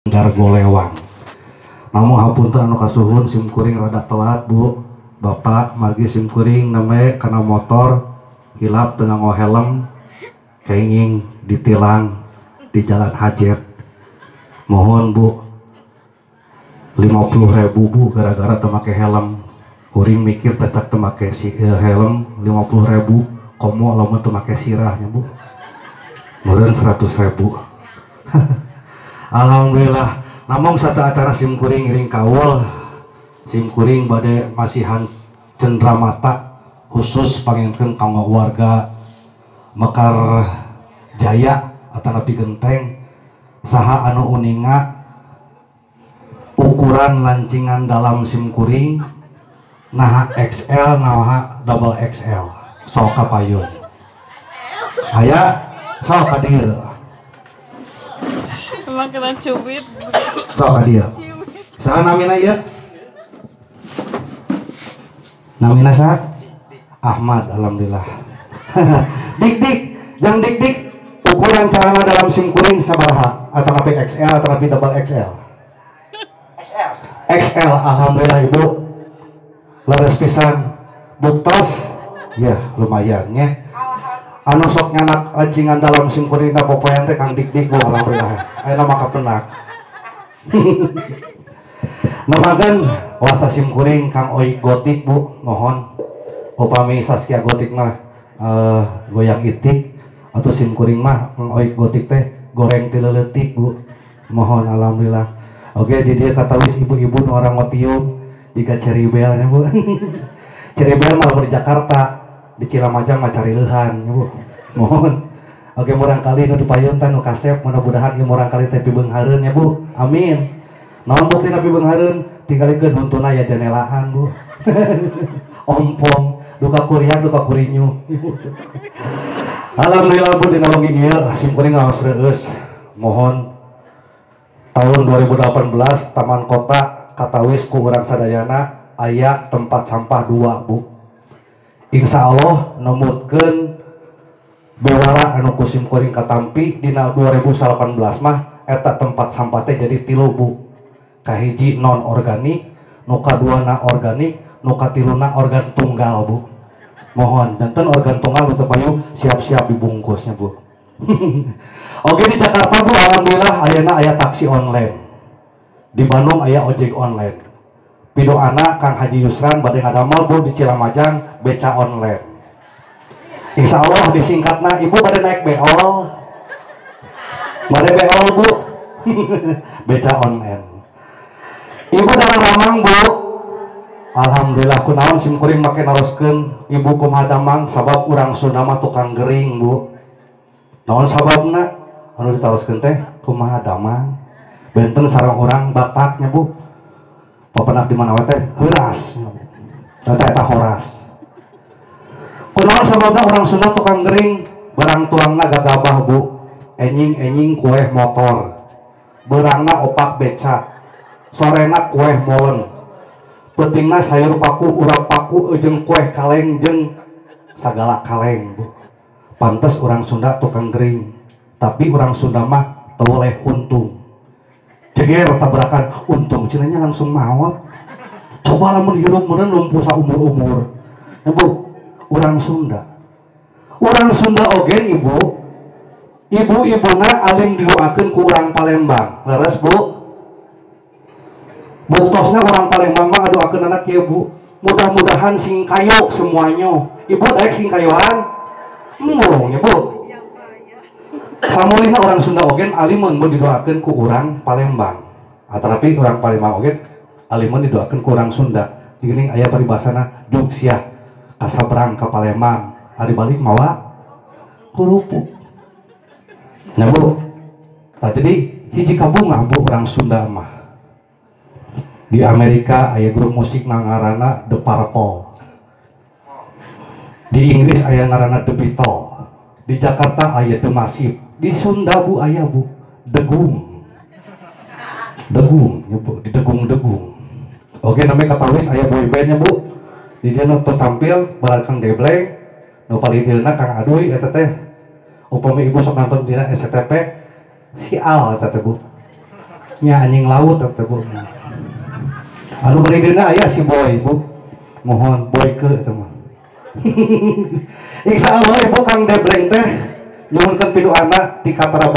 Gargolewang. Namun hapunten anu kasuhun sim kuring rada telat Bu. Bapak margi sim kuring name kana motor hilap teu nganggo helm kenging ditilang di Jalan Hajet. Mohon Bu, 50.000 Bu gara-gara teu make helm. Kuring mikir cacak teu make si helm 50.000 komo lamun teu make sirahnya Bu. Meureun 100.000. Alhamdulillah. Namung satu acara sim kuring ngiring kaul, sim kuring bade masihan cendramata khusus panginten kanggo warga Mekar Jaya atanapi Genteng saha anu uninga ukuran lancingan dalam sim kuring naha XL naha double XL sok kapayun aya sok ka dieu. Emang kena cubit. Sok ka dieu. Saha namina ieu? Namina saha? Ahmad, alhamdulillah. Dik dik, jang dik dik, ukuran celana dalam sim kuring sabaraha? Atanapi XL atanapi double XL? XL. XL, alhamdulillah Ibu. Leres pisan. Buktos ya lumayan nya. Anu sok nyanak lancingan dalam sim kuring da popoean teh Kang Dik Dik Bu, alhamdulillah. Ayeuna mah kapenak. Namakeun wasta sim kuring Kang Oi Gotik Bu, mohon. Upami Saskia Gotik mah goyang itik atau sim kuring mah Kang Oi Gotik teh goreng ti leuletik Bu. Mohon alhamdulillah. Oke, di dieu katawis ibu-ibu nu orang motium jiga Cherry Bell nya Bu. Cherry Bell mah lamun di Jakarta, di Cilamajang mah cari leuhan Bu. Mohon. Oke, murangkali nu dipayun teh nu kasep, mudah-mudahan ieu murangkali teh pibeunghareun nya Bu. Amin. Naon buktina pibeunghareun? Tinggalikeun huntuna ya janelaan Bu. Ompong, duka kuriak, duka kurinyu. Alhamdulillah Bu dina wengi ieu sim kuring ngaos reueus. Mohon tahun 2018 Taman Kota katawis ku urang sadayana aya tempat sampah 2 Bu. Insya Allah nemutkeun bewara anu ku sim kuring katampi dina 2018 mah eta tempat sampah teh jadi 3 Bu. Kahiji non organik, nu kaduana organik, nu katiluna organ tunggal Bu. Mohon danten organ tunggal nu teu payu siap-siap dibungkusnya Bu. Oke, di Jakarta Bu alhamdulillah ayeuna aya taksi online. Di Bandung aya ojek online. Pidoana Kang Haji Yusran bade ngadamel Bu di Cilamajang beca online. Insya Allah disingkatna ibu bade naik beol. Bade beol Bu. Beca online. Ibu darah ramang Bu. Alhamdulillah kunaon sim kuring make naroskeun ibu kumaha damang sabab urang Sunda mah tukang gering Bu. Naon sababna anu ditaroskeun teh kumaha damang. Benten sareng urang Batak nya Bu. Papenak di mana we teh heuras. Eta eta horas. Kunaon sababna urang Sunda tukang gering, barang tuangna gagabah Bu. Enying-enying kueh motor. Beurangna opak beca. Sorena kueh molen. Pentingna sayur paku, urap paku, jeung kueh kaleng jeung sagala kaleng Bu. Pantes urang Sunda tukang gering. Tapi urang Sunda mah teu leh untung. Jeger tabrakan untung cenanya langsung maot. Coba lamun hirup meureun lumpuh saumur-umur. Ya Bu, urang Sunda. Urang Sunda oge Ibu. Ibu-ibuna alim didoakeun ku urang Palembang. Leres Bu? Buktosna urang Palembang mah ngadoakeun anak ieu Bu. Mudah-mudahan sing kayo semuanya. Ibu daek sing kayoan? Embung ya Bu. Samulina orang Sunda oge alimun mun didoakeun ku urang Palembang. Atanapi urang Palembang oge alimun didoakeun ku urang Sunda. Geuning aya paribasana dug sia kasabrang ka Palembang, ari balik mawa kerupuk. Nya Bu. Tah jadi hiji kabungah Bu urang Sunda mah. Di Amerika aya grup musik ngaranna The Purple. Di Inggris aya ngaranna The Beatles. Di Jakarta aya The Massive. Di Sunda Bu aya Bu Degung. Degung ya Bu, di degung-degung. Oke, namanya katawis aya boy band nya Bu. Di dieu nu tos tampil barang Kang Debleng, nu palidilna Kang Aduy eta teh. Upami ibu sok nonton dina SCTV si Al eta teh Bu. Nya anjing laut teh, Bu. Anu beridina aya si Boy, Bu. Mohon Boy ke eta mah. Insya Allah, Ibu, Kang Debleng teh nyuhunkeun piduana ti Katara.